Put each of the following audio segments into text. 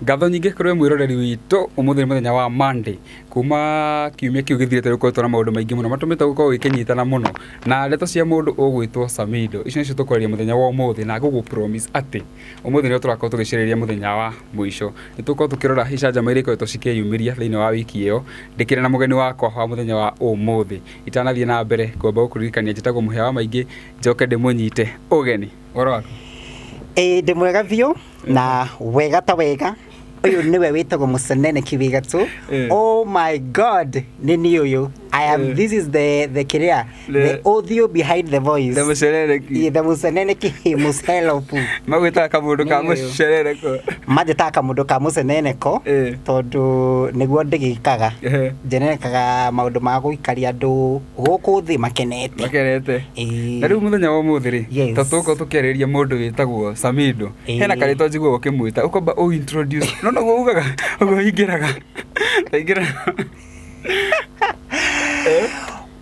Ngatho nyingĩ kũrĩ we mwĩroreri witũ. Ũmũthĩ nĩ mũthenya wa Monday. Kuma kiumia kĩu gĩthirĩte gũkoretwo na maũndũ maingĩ mũno matũmĩte gũkorwo gĩkĩnyitana mũno na ndeto cia mũndũ ũgwĩtwo Samido. Icio nĩcio tũkwarĩria mũthenya wa ũmũthĩ na ngũgũ promise atĩ ũmũthĩ nĩrĩo tũrakorwo tũgĩcarĩria mũthenya wa mũico. Nĩ tũgũkorwo tũkĩrora icanjama iria ikoretwo cikĩyumĩria thĩinĩ wa wiki ĩyo. Ndĩkĩrĩ na mũgeni wakwa wa mũthenya wa ũmũthĩ. Itanathiĩ na mbere ngwamba gũkũririkania njĩtagwo Mũhĩa wa Maingĩ, njoke ndĩmũnyite ũgeni. Ũhoro waku? Ĩĩ ndĩ mwega biũ na wega ta wega. Ũyũ nĩwe wĩtagwo mũcenene kiwĩgatũ. Oh my God, nĩ niĩ ũyũ. I am, this is the kĩrĩa, the audio behind the voice. The mũceneneki. Ĩĩ, the mũceneneki himself. Magwĩtaga kamũndũ ka Nĩ ũyũ. mũceneneko. Manjĩtaga kamũndũ ka mũceneneko tondũ nĩguo ndĩgĩkaga. Njenenekaga maũndũ ma gũikaria andũ gũkũ thĩ makenete. Makenete. Ĩĩ. Na rĩu mũthenya wa ũmũthĩ rĩ, Yes. ta tũgũkorwo tũkĩarĩrĩria mũndũ wĩtagwo Samido. Hena karĩtwa njiguaga ũkĩmwĩta, ũkwamba ũ introduce. No noguo ugaga, ũguo ingĩraga. Ingĩra.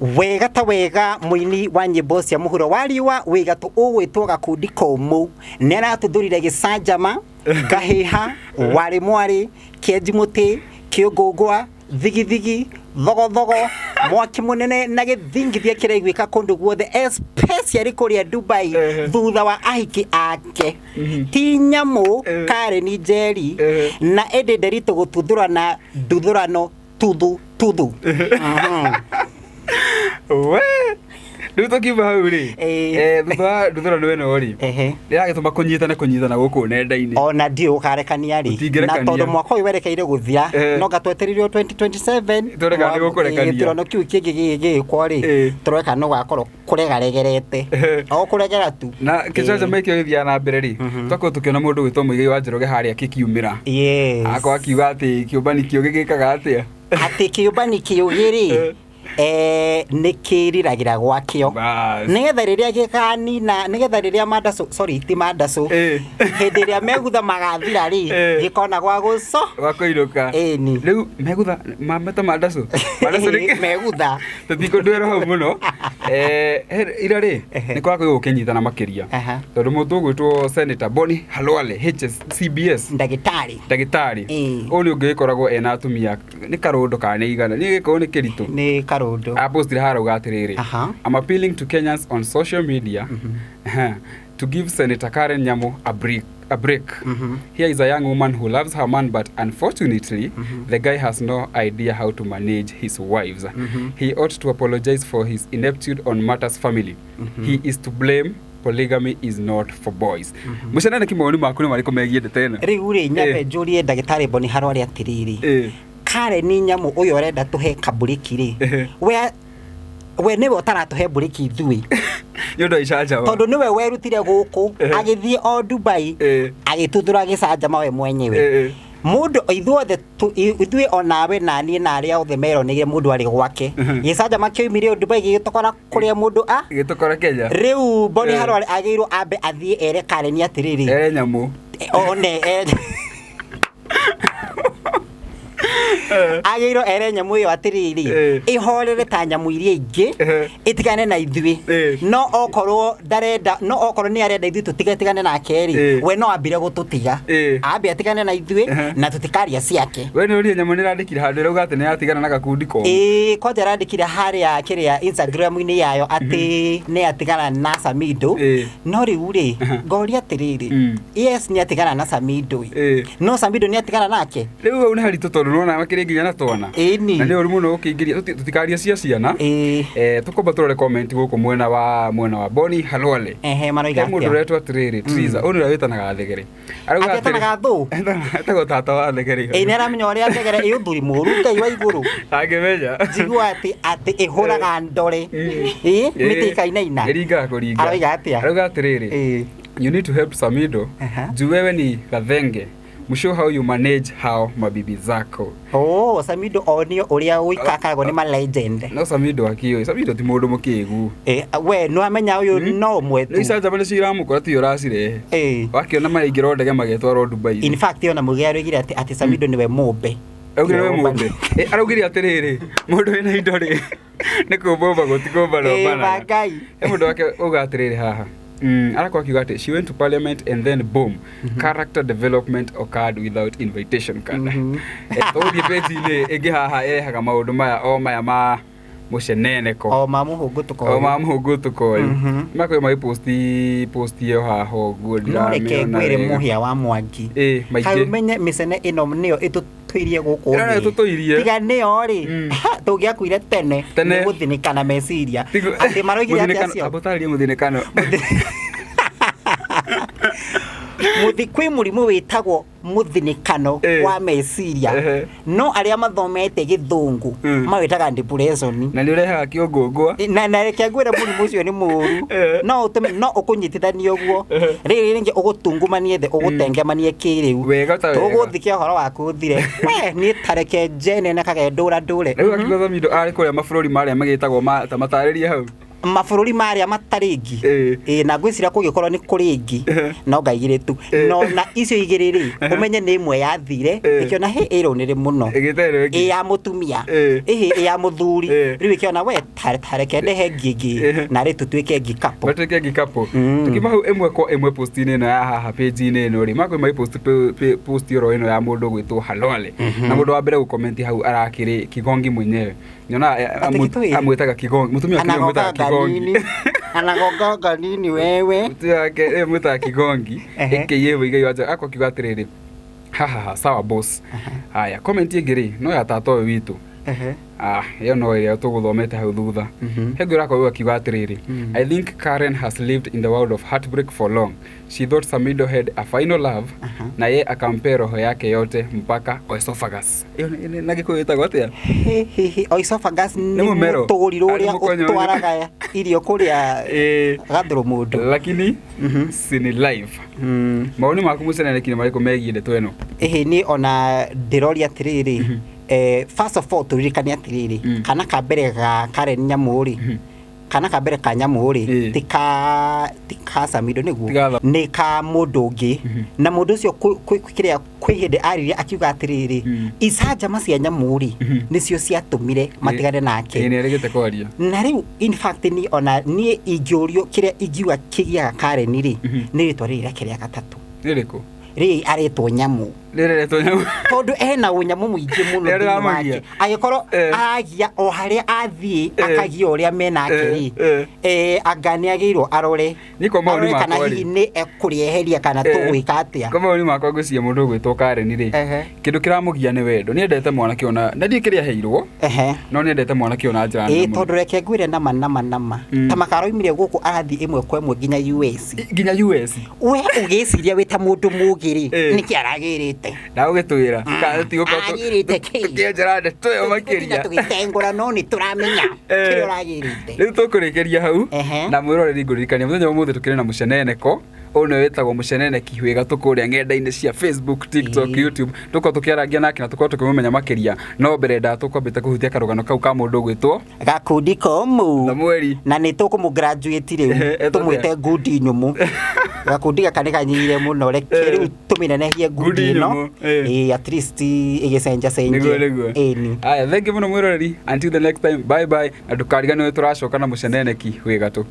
Wega ta wega mũini wa nyĩmbo cia mũhuro wa riũa wĩ gatũ ũgwĩtwo gakundi komũ nĩ aratuthũrire gĩcanjama ngahĩha warĩ mwarĩ kĩenji mũtĩ kĩũngũngwa thigithigi thogothogo mwaki mũnene na gĩthingithia kĩraiguĩka kũndũ guothe especially kũrĩa Dubai thutha wa ahiki ake ti nyamũ Karen Njeri na ĩndĩ Nderitu gũtuthũrana nduthũrano tuthu tuthu. We! Rĩu tũkiuma hau rĩ, thutha wa nduthũrano ĩno rĩ, nĩyagĩtũma kũnyitane kũnyitana gũkũ nenda-inĩ. Ona ndiũĩ gũkarekania rĩ. Na Tũtingĩrekania. tondũ mwaka ũyũ werekeire gũthira, no anga twetereire o 2027. Tuone kana nĩgũkũrekania. Gĩthurano kĩu kĩngĩ gĩgĩkwo rĩ, tũrore kana nĩgũgakorwo kũregaregerete. O kũregera tu. Na kĩcanjama gĩkĩ gĩthiaga na mbere rĩ, twakorwo tũkĩona mũndũ ũgwĩtwo Muigai wa Njoroge harĩa kĩkiumĩra. Akorwo akiuga atĩ kĩũmbani kĩũgĩ gĩkaga atĩa? Atĩ kĩũmbani kĩũgĩ rĩ, nĩ kĩriragĩra gwakĩo. Bas. Nĩgetha rĩrĩa gĩkanina, nĩgetha rĩrĩa mandacũ, sorry ti mandacũ, hĩndĩ ĩrĩa megutha magathira rĩ, gĩkona gwa gũco. Gwa kũinũka. Ĩni. Rĩu megutha, meta mandacũ. Mandacũ nĩ Megutha. Tũtikũndwĩra hau mũno. Ira rĩ, nĩ kũrakorirwo gũkĩnyitana makĩria. Tondũ mũndũ ũgwĩtwo Senator Boni Khalwale HS CBS. Ndagĩtarĩ. Ndagĩtarĩ. Ũyũ nĩ ũngĩ wĩkoragwo ena atumia nĩ karũndo kana nĩ igana niĩ gĩkorwo nĩ kĩritũ. Nĩ karũndo. Apostire harauga atĩrĩrĩ, I'm appealing to Kenyans on social media to give Senator Karen Nyamu a break. A break. Here is a young woman who loves her man, but unfortunately, the guy has no idea how to manage his wives. He ought to apologize for his ineptitude on matters family. He is to blame. Polygamy is not for boys. Mũcenene kĩmawoni maku nĩ marĩkũ megiĩ ndeto ĩno? Rĩu rĩ, nyambe njũrie ndagĩtarĩ Boni Harware atĩrĩrĩ, Karen Nyamu ũyũ ũrenda tũhe kamburĩki rĩ, we we nĩwe ũtaratũhe mburĩki ithuĩ. Nĩ ũndũ wa icanjama. Tondũ nĩwe werutire gũkũ, agĩthiĩ o Dubai, agĩtuthũra gĩcanjama we mwenyewe. Mũndũ ithuothe ithuĩ onawe na niĩ na arĩa othe meroneire mũndũ arĩ gwake. Gĩcanjama kĩoimire o Dubai gĩgĩtũkora kũrĩa mũndũ a Gĩtũkora Kenya. Rĩu Boni Harware agĩrĩirwo ambe athiĩ ere Karen atĩrĩrĩ. Ere nyamũ. One ere agĩrĩirwo ere nyamũ ĩyo atĩrĩrĩ, ĩhorere ta nyamũ iria ingĩ, ĩtigane na ithuĩ. No okorwo ndarenda, no okorwo nĩ arenda ithuĩ tũtigatigane nake rĩ, we no ambire gũtũtiga. Ambe atigane na ithuĩ na tũtikaria ciake. We nĩ ũrire nyamũ nĩ ĩrandĩkire handũ ĩrauga atĩ nĩ yatigana na gakundi komũ. Ĩĩ, kwanja ĩrandĩkire harĩa kĩrĩa Instagram-inĩ yayo atĩ nĩ yatigana na Samido. No rĩu rĩ, ngoria atĩrĩrĩ, yes nĩ atigana na Samido ĩ. No Samido nĩ atigana nake? Rĩu hau nĩ haritũ tondũ nĩwona makĩrĩ nginya na twana. Ĩni. Na nĩ ũru mũno ũkĩingĩria tũtikaria cia ciana. Tũkwamba tũrore comment gũkũ mwena wa Boni Khalwale. Ehe, maroiga He mũndũ atĩa? ũretwo atĩrĩrĩ, Triza, ũyũ nĩwe wĩtanaga Thegere. Arauga Atĩ etanaga atĩrĩ- thũ? Etagwo tata wa Thegere. Ĩĩ nĩ aramenya ũrĩa Thegere ĩ ũthuri mũru Ngai wa igũrũ. Angĩmenya. Njigua atĩ ĩhũraga ndore. Ĩĩ, mĩtĩ ĩkainaina. Ĩringaga kũringa. Aroiga atĩa? Arauga atĩrĩrĩ, you need to help Samido. Juu wewe ni gathenge. Mshow how you manage hao mabibi zako. Oh, Samido onio ũrĩa ũikakaragwo nĩ ma legend. No Samido akĩũĩ, Samido ti mũndũ mũkĩgu. We nĩ wamenya ũyũ no ũmwe tu. Rĩu icanjama nĩcio iramũkora tiyo ũracirehe. Wakĩona maraingĩra ndege magĩtwarwo Dubai. In fact ona Muge aroigire atĩ Samido nĩwe mũmbe. Araugire nĩwe mũmbe. Araugire atĩrĩrĩ, mũndũ wĩna indo rĩ, nĩ kũmbũmbagwo ti kũmba Ngai. He mũndũ wake uga atĩrĩrĩ haha. Arakorwo akiuga atĩ she went to parliament and then boom, character development occurred without invitation card. Tũgũthiĩ page-inĩ ĩngĩ haha ĩrehaga maũndũ maya o maya ma mũceneneko. O ma mũhũngũtũko. O ma mũhũngũtũko ũyũ. Makorwo magĩposti post ĩyo haha ũguo. No reke Ndiramĩona ngwĩre wega. Mũhĩa wa Mwangi. Ĩ, kaĩ maingĩ. Ũmenye mĩcene ĩno nĩyo ĩtũtũirie gũkũ Ĩno nĩyo thĩ. ĩtũtũirie. Tiga nĩyo rĩ, tũngĩakuire tene. Tene. Nĩ gũthinĩkana meciria atĩ maroigire atĩ Mũthinĩkano- acio amba ũtarĩrie mũthinĩkano. Mũthi kwĩ mũrimũ wĩtagwo mũthinĩkano wa meciria. No arĩa mathomete gĩthũngũ mawĩtaga depression. Na nĩ ũrehaga kĩũngũngũa. Na reke ngwĩre, mũrimũ ũcio nĩ mũũru. No ũtũme no ũkũnyitithanie ũguo rĩrĩ rĩngĩ ũgũtungumanie thĩ, ũgũtengemanie kĩrĩu. Wega ta wega. Tũgũthike ũhoro waku ũthire. We niĩ tareke njene kage ndũra ndũre. Rĩu akiuga Thamindo arĩ kũrĩa mabũrũri marĩa magĩtagwo ta matarĩrie hau. Mabũrũri marĩa matarĩ ngi. Ĩ, na ngwĩciria kũngĩkorwo nĩ kũrĩ ngi no nga igĩrĩ tu, no na icio igĩrĩ rĩ, ũmenye nĩ ĩmwe yathire ĩkĩona hĩ ĩrũ nĩrĩ mũno. Ĩgĩterwo Ĩ ĩngĩ. ya mũtumia. Ĩhĩ, ĩ ya mũthuri. Rĩu ĩkĩona we tareke ndehe ngi ĩngĩ narĩ tũtuĩke ngi couple. Matuĩke ngi couple. Tukiuma hau ĩmwe kwa ĩmwe post-inĩ ĩno ya haha, page-inĩ ĩno rĩ, makwĩ magĩpost post oro ĩno ya mũndũ ũgwĩtwo Halwale, na mũndũ wa mbere gũkomenti hau arakĩrĩ Kigongi mwenyewe. Nyonaga Atĩ gĩtũĩ? Amwĩtaga Kigongi, mũtumia wake amwĩtaga Anagonga Kigongi. nini, anagonga nini wewe. Mũtumia wake amwĩtaga Kigongi. Aka Muigai wa Njaga. Akwa akiuga atĩrĩrĩ, hahaha, sawa boss. Haya, comment ĩngĩ rĩ, no ya tata ũyũ witũ. Ah, ĩyo no ĩrĩa tũgũthomete hau thutha. He ũrakorwo akiuga atĩrĩrĩ, "I think Karen has lived in the world of heartbreak for long. She thought Samido had a final love na ye akampea roho yake yote mpaka oesophagus." Ĩyo na Gĩkũyũ ĩtagwo atĩa? Hihi oesophagus nĩ Mũmero. mũtũriro Ah, nĩ ũrĩa mũkonyo. ũtwaraga irio kũrĩa gathũrũ mũndũ. Lakini sini live. Mawoni maku mũceneneki nĩ marĩkũ megiĩ ndeto ĩno? Ĩhĩ, niĩ ona ndĩroria atĩrĩrĩ, first of all tũririkane atĩrĩrĩ, kana ka mbere ga Karen Nyamu rĩ, kana ka mbere ka Nyamu rĩ, ti ka Samido nĩguo. Ti ka Nĩ ka mũndũ ũngĩ, na mũndũ ũcio kĩrĩa kwĩ hĩndĩ aririe akiuga atĩrĩrĩ, icanjama cia Nyamu rĩ, nĩcio ciatũmire matigane nake. Ĩ, nĩ arĩgĩte kwaria. Na rĩu in fact ni ona niĩ ingĩũrio kĩrĩa ingiuga kĩgiaga Karen rĩ, nĩ rĩtwa rĩrĩ rĩake rĩa gatatũ. Nĩ rĩkũ? Rĩrĩ aretwo Nyamu. Rĩrĩ rĩretwo Nyamu. Tondũ ena ũnyamũ mũingĩ mũno Rĩrĩa thĩinĩ rĩramũgia. wake, agĩkorwo aragia o harĩa athiĩ, akagia ũrĩa menake rĩ, anga nĩ agĩrĩirwo arore Niĩ kwa mawoni arore kana makwa hihi rĩ, nĩ ekũrĩeheria kana tũgwĩka atĩa. Kwa mawoni makwa ngwĩciria mũndũ ũgwĩtwo Karen rĩ, kĩndũ kĩramũgia nĩ wendo. Nĩ endete mwanake ona na ndiĩ kĩrĩa aheirwo, no nĩ endete mwanake ũyũ na njĩra Ĩ, nene mũno. tondũ reke ngwĩre nama nama nama, ta makaroimire gũkũ arathiĩ ĩmwe kwa ĩmwe nginya US. Nginya US. We ũgĩciria wĩ ta mũndũ mũgĩ rĩ, nĩkĩ aragĩrĩte? Na ũgĩtwĩra kana tũtigũkorwo Aragĩrĩte kĩ? tũkĩenjera ndeto ĩyo Tũtigũtinda makĩria. tũgĩtengũra, no nĩ tũramenya kĩrĩa ũragĩrĩte. Rĩu tũkũrĩkĩria hau. Na mwĩroreri, ngũririkania mũthenya wa ũmũthĩ tũkĩrĩ na mũceneneko ũyũ nĩwe wĩtagwo Mũceneneki wĩ gatũ kũrĩa ng'enda-inĩ cia Facebook, TikTok, YouTube. Tũkorwo tũkĩarangia nake na tũkorwo tũkĩmũmenya makĩria, no mbere nda tũkwambĩte kũhutia karũgano kau ka mũndũ ũgwĩtwo Gakundi komu. Samueli. Na nĩ tũkũmũ graduate rĩu. Etwo atĩa? Tũmwĩte ngundi nyũmũ. Gakundi gaka nĩ kanyihire mũno, reke rĩu tũmĩnenehie Ngundi ngundi ĩno. nyũmũ, eh. Ĩ, at least ĩgĩcenjacenjie. Nĩguo. Ĩni. Aya, thank you mũno mwĩroreri, until the next time, bye bye, na ndũkariganĩrwo tũracoka na Mũceneneki wĩ gatũ.